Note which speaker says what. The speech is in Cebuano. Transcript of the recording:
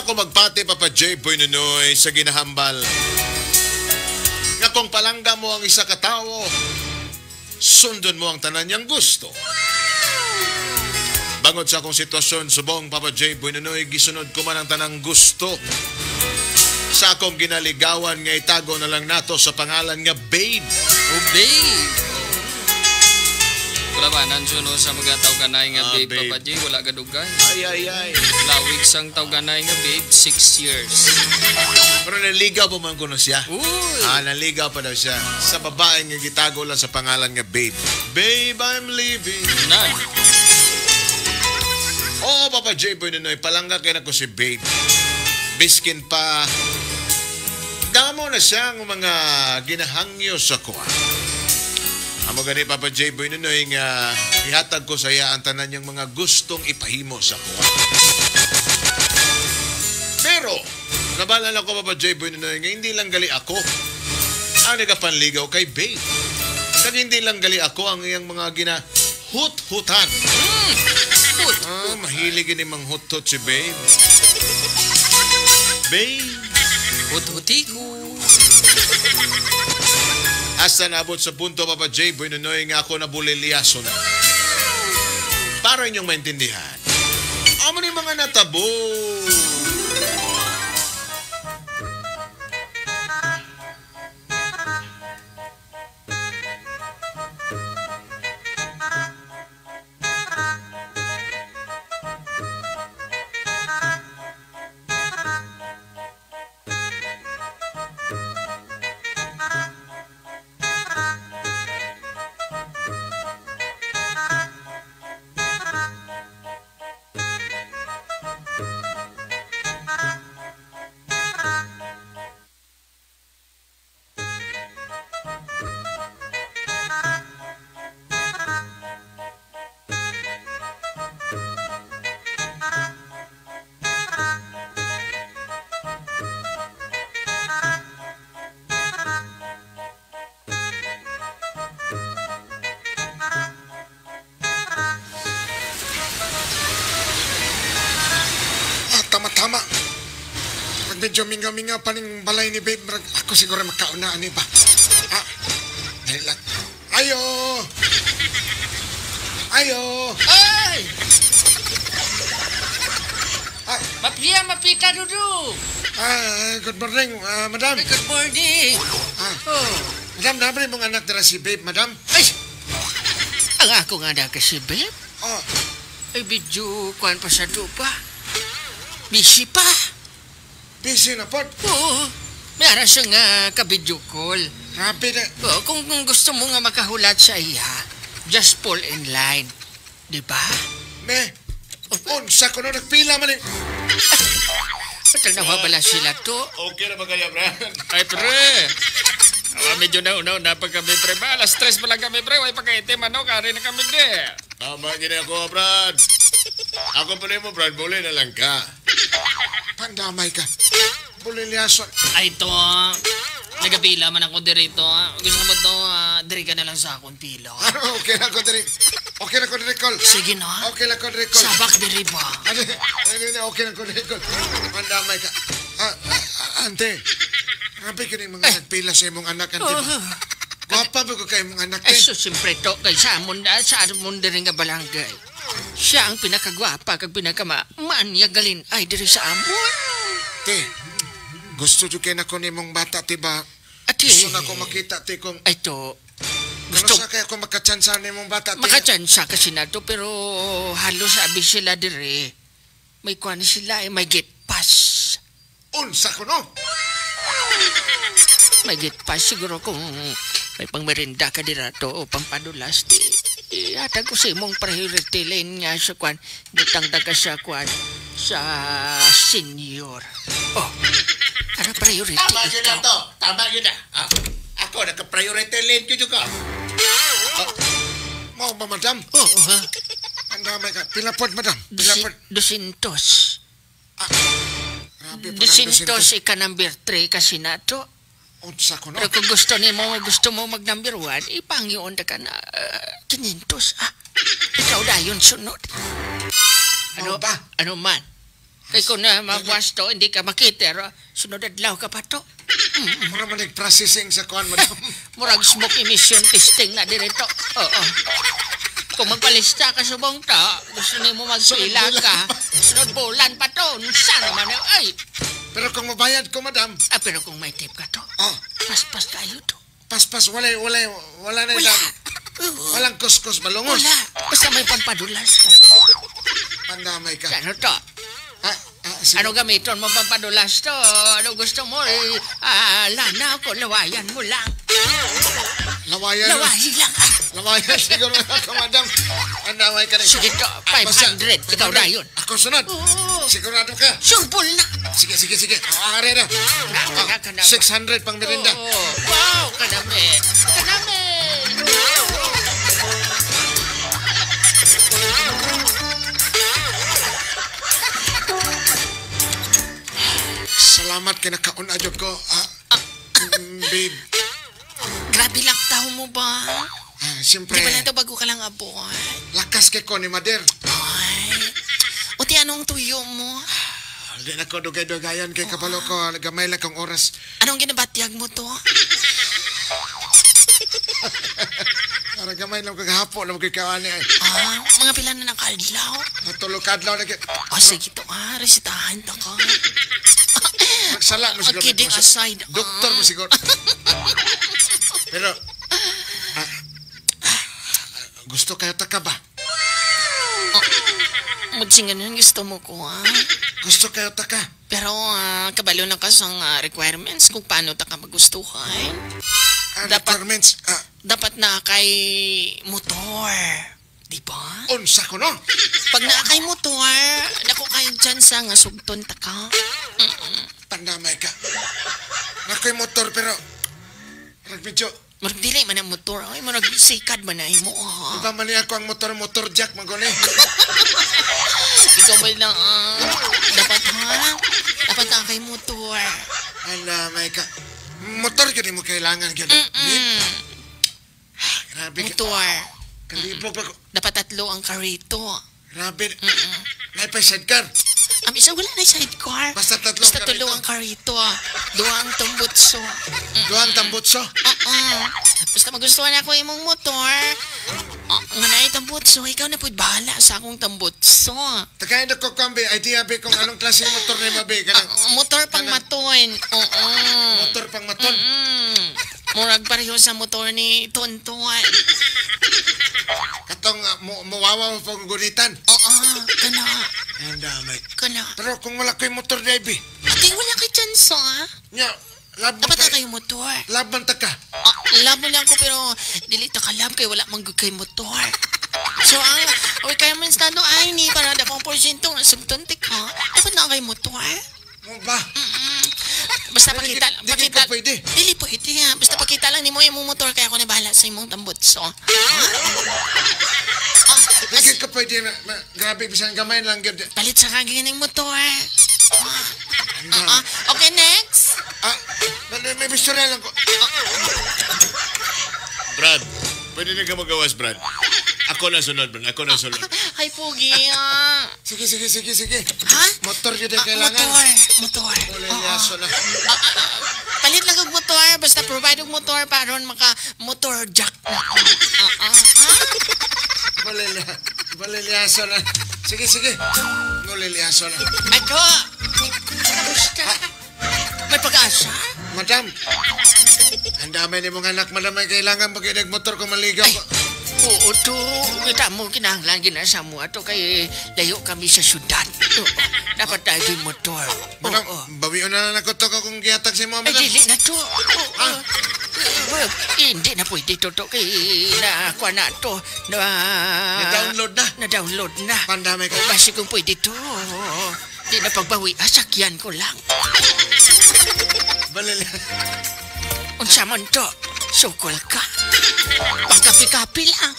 Speaker 1: ako magpati, Papa J. Boy Nunoy, sa ginahambal nga kung palangga mo ang isa ka tawo, sundon mo ang tanan niyang gusto. Bangod sa akong sitwasyon, subong, Papa J. Boy Nunoy, gisunod ko man ang tanang gusto sa akong ginaligawan nga itago na lang nato sa pangalan nga Babe.
Speaker 2: Oh, babe! Wala ba, nandiyo no sa mga tawganay nga babe,
Speaker 1: babe.
Speaker 2: Papa J, wala gadugay.
Speaker 1: Ay, ay, ay.
Speaker 2: Lawig sang tawganay nga babe, 6 years.
Speaker 1: Pero naligaw pa man kuno siya.
Speaker 2: Uy!
Speaker 1: Ah, naligaw pa daw siya. Sa babae nga gitago lang sa pangalan nga Babe. Babe, I'm leaving.
Speaker 2: Nan.
Speaker 1: Oo, Papa J. Boy Nunoy, palangga kay nako si Babe. Biskin pa, damo na siya ang mga ginahangyo sa kuha. Amo gani, Papa J. Boy Nunoy, nga ihatag ko sa iya ang tanan niyang mga gustong ipahimo sa kuha. Pero, nabalala ko, Papa J. Boy Nunoy, nga hindi lang gali ako ang nagapanligaw kay Babe. Kag hindi lang gali ako ang iyang mga ginahut-hutan.
Speaker 2: Hut.
Speaker 1: Ah, mahilig yun yung manghut-hut si Babe. Babe.
Speaker 2: Hut-huti ko.
Speaker 1: Hasta naabot sa punto, Papa J. Boy Nunoy, nga ako nabulilyaso na. Para inyong maintindihan, amo ni mga natabo.
Speaker 3: Ah, tama-tama. Pag medyo mingaw-mingaw pa ning balay ni Babe, marag ako siguro makauna, ani ba? Ah, dali lang. Ayo! Ayo!
Speaker 4: Ay!
Speaker 3: Ah.
Speaker 4: Mapia, mapita, Dudu!
Speaker 3: Ah, good morning, madam.
Speaker 4: Ay, good morning!
Speaker 3: Ah,
Speaker 4: Oh.
Speaker 3: madam, nabre mong anak dira si Babe, madam.
Speaker 4: Ay! Ang ako nga na kasi, Babe.
Speaker 3: Oh,
Speaker 4: Ay, medyo kuhan pa sa dupa. Busy pa.
Speaker 3: Busy na pod.
Speaker 4: Oo. May ara siya nga ka-video call.
Speaker 3: Grabe na.
Speaker 4: Oo, kung gusto mo nga makahulat sa iya, just fall in line. Di ba?
Speaker 3: Me, unsa ko no nagpila man eh.
Speaker 4: Patal na wala sila to.
Speaker 1: Okay na ba kayo, Brad?
Speaker 2: Ay, pre! Awa, medyo nauna-una pa kami, pre. Ba, alas 3 pa lang kami, pre. Way pagkaitim, ano, kari na kami, di.
Speaker 1: Tama gini ako, Brad. Ako pa rin mo, Brad. Buli na lang ka.
Speaker 3: Pandamay ka. Bulilyaso.
Speaker 5: Ay, ito, nagapila man ako dirito. Gusto mo to, diri ka na lang sa akong pila.
Speaker 3: Ano, okay na ko diri. Okay na ko diri, Col.
Speaker 5: Sige na.
Speaker 3: Okay na ko diri, Col.
Speaker 5: Sabak diri ba?
Speaker 3: Ano, ano, okay na ko diri, Col. Pandamay ka. Ah, ante. Grabe ka mga nagpila sa imong anak, ante.
Speaker 4: Oh.
Speaker 3: Gwapa ba ko kay imong anak,
Speaker 4: Ay,
Speaker 3: te?
Speaker 4: so, siyempre to, kay sa amon diri nga balangay. Siya ang pinakagwapa kag pinakama maanyagalin ay diri sa amon.
Speaker 3: Te, gusto jud kay nako nimong bata, te ba?
Speaker 4: Ate.
Speaker 3: Gusto na ko makita, te, kung
Speaker 4: Ay to.
Speaker 3: gusto
Speaker 4: Gusto
Speaker 3: sa kaya ko makatsansa nimong bata, te.
Speaker 4: makatsansa kasi na to pero halos abi sila diri. May kuan sila eh, may get pass.
Speaker 3: Unsa ko no?
Speaker 4: May get pass siguro kung may pangmerinda ka dira to o pampadulas di. Ihatag ko sa imong priority lane nga sa kwan, butang daga sa kwan sa senior. Oh, ara priority
Speaker 1: Tama yun na
Speaker 4: ikaw.
Speaker 1: to. Tama yun na. Ah, ako, nagka-priority lane ko ka.
Speaker 3: Mao ba, madam?
Speaker 4: Oo, ha?
Speaker 3: Pandamay ka. Pila pod, madam? Pila pod?
Speaker 4: Dusintos.
Speaker 3: Grabe po ng
Speaker 4: Dusintos ika number 3 kasi na to.
Speaker 3: Unsa ko no?
Speaker 4: Pero kung gusto nimo, gusto mo mag number 1, ipangyoon ta ka na 500. Ah, ikaw dayon sunod. Ano
Speaker 3: Mao ba?
Speaker 4: Ano man? Kay kung na mabuwas to, hindi ka makita. Sunod adlaw ka pa to.
Speaker 3: Mura man nag-processing sa kuan, madam.
Speaker 4: Murag smoke emission testing na dirito. Oo. Kung magpalista ka subong ta, gusto nimo magpila ka. Sunod bulan pa to. Unsa naman eh. Ay!
Speaker 3: Pero kung mabayad ko, madam.
Speaker 4: Ah, pero kung may tip ka to,
Speaker 3: Oh,
Speaker 4: paspas kayo to.
Speaker 3: paspas, wala, wala, wala na
Speaker 4: Wala.
Speaker 3: yung walang kuskus, malungos.
Speaker 4: Wala. Basta may pampadulas ka.
Speaker 3: Pandamay ka.
Speaker 4: Ano to?
Speaker 3: Ah, ah, sige.
Speaker 4: Ano gamiton mo pampadulas to? Ano gusto mo? Eh, lana ko, lawayan mo lang.
Speaker 3: Lawayan.
Speaker 4: Lawayan lang.
Speaker 3: Lawayan siguro ako, madam. Pandamay ka rin.
Speaker 4: Sige to,
Speaker 3: Ah, basta,
Speaker 4: 500. Ikaw na yun.
Speaker 3: Ako sunod.
Speaker 4: Oo.
Speaker 3: Sigurado ka.
Speaker 4: Surbol na.
Speaker 3: Sige, sige, sige. Ah, are na.
Speaker 4: Kana, kana.
Speaker 3: 600 pang merinda.
Speaker 4: Oo. Wow, kanami. Kanami.
Speaker 3: Salamat kay nakauna jud ko. Ah, babe.
Speaker 5: Grabe lang tao mo ba?
Speaker 3: Ah, siyempre,
Speaker 5: Di ba na ito bago ka lang abot?
Speaker 3: lakas kay ko ni Mader.
Speaker 5: Ay. O ti anong tuyo mo?
Speaker 3: Hindi na ko dugay-dugayan kay kabalo ko. Gamay lang kong oras.
Speaker 5: Anong ginabatyag mo to?
Speaker 3: Para gamay lang kagahapo lang kay kaani ay.
Speaker 5: Ah, mga pila na nakadlaw.
Speaker 3: Natulog ka adlaw na kay
Speaker 5: O sige to ah, resitahan ta ka.
Speaker 3: magsala mo siguro.
Speaker 5: Kidding aside, ah.
Speaker 3: Doktor mo siguro. Pero gusto kayo ta ka ba?
Speaker 5: Mudsing ganun gusto mo ko ah.
Speaker 3: Gusto kayo ta ka?
Speaker 5: Pero kabalo na ka sa requirements kung paano ta ka magustuhan.
Speaker 3: Ah,
Speaker 5: Dapat-
Speaker 3: requirements. Ah,
Speaker 5: Dapat na kay motor. Di ba?
Speaker 3: unsa ko no?
Speaker 5: Pag naa kay motor, dako kayo chance nga sugton ta ka.
Speaker 3: Pandamay ka. Nakoy motor pero rag medyo
Speaker 5: Murag dili man ang motor. Ay, murag sikad man na imo. Ah.
Speaker 3: iba man niya ako ang motor motor jack magone.
Speaker 5: Ikaw ba lang, dapat ha? Dapat na kay motor.
Speaker 3: Pandamay ka. Motor gyud mo kailangan gyud. Grabe ka.
Speaker 5: Motor.
Speaker 3: Kalibog pa ko.
Speaker 5: Dapat tatlo ang karito.
Speaker 3: Grabe. Naipay sidecar.
Speaker 5: Ang isa wala na sidecar.
Speaker 3: Basta tatlo
Speaker 5: Basta
Speaker 3: ang
Speaker 5: tulo
Speaker 3: karito.
Speaker 5: ang karito. Duha ang tambutso.
Speaker 3: Duhang tambutso.
Speaker 5: Oo. Basta magustuhan ako imong motor. Nga na tambutso, ikaw na pud bahala sa akong tambutso.
Speaker 3: Takain na ko kambi, idea be kung anong klase ng motor ni mabe kanang
Speaker 5: Motor pang maton. Oo.
Speaker 3: motor pang maton.
Speaker 5: Murag pareho sa motor ni Tonton.
Speaker 3: Katong muwawa mo pang gunitan.
Speaker 5: Oo, kana.
Speaker 3: Ang damay.
Speaker 5: Kana.
Speaker 3: Pero kung wala ko'y motor baby,
Speaker 5: Ate, wala kay chance ah.
Speaker 3: nya, lab mo
Speaker 5: Dapat na
Speaker 3: kay-
Speaker 5: kayo motor.
Speaker 3: Laban ta ka.
Speaker 5: Ah, love mo lang ko pero dili ta ka love kay wala man gud kay motor. So ang requirements na no ay ni para dakong porsyento ang sugton ti ka. Dapat na kay motor.
Speaker 3: Mo ba?
Speaker 5: Basta
Speaker 3: Dili
Speaker 5: pakita,
Speaker 3: dili
Speaker 5: pakita.
Speaker 3: ka pwede.
Speaker 5: Dili pwede ha. Basta pakita lang nimo imong motor kaya ako na bahala sa imong tambutso. Ah,
Speaker 3: Dili ka pwede. Grabe, bisan gamay lang gyud.
Speaker 5: palit sa kaging ng motor.
Speaker 3: Ang dami.
Speaker 5: Ah, okay, next.
Speaker 3: Ah, may bistorya lang ko.
Speaker 1: Brad, pwede na ka magawas, Brad. Ako na sunod, Brad. Ako na sunod.
Speaker 5: Ay, Pogi. Ah.
Speaker 3: Sige, sige, sige, sige.
Speaker 5: Ha?
Speaker 3: Motor yun ang
Speaker 5: Ah,
Speaker 3: kailangan.
Speaker 5: motor. Motor.
Speaker 3: Wala
Speaker 5: Oo.
Speaker 3: yaso na.
Speaker 5: Palit lang og motor. Basta provide og motor para ron maka motor jack na.
Speaker 3: Wala yaso na. Sige, sige. Wala yaso na.
Speaker 5: Ako. Kamusta? May pag-asa?
Speaker 3: Madam, ang dami ni mong anak, madam, ay kailangan pag motor kung maligaw.
Speaker 4: Ay, oo to. Kita mo, kinahanglan ginasa mo ato kay layo kami sa syudad. Oo, dapat tayo yung motor.
Speaker 3: Madam,
Speaker 4: Oo.
Speaker 3: bawion na lang ako to kung gihatag si mo,
Speaker 4: Ay,
Speaker 3: madam.
Speaker 4: dili na to. Oo. Well, hindi na pwede to to kay na kuha na to. Na,
Speaker 3: Na-download na.
Speaker 4: Na-download na.
Speaker 3: Pandami ka.
Speaker 4: Basi kung pwede to. Di na pagbawi. Ah, sakyan ko lang.
Speaker 3: Balil.
Speaker 4: Unsa man to? Sukol ka. Pagkapi-kapi lang.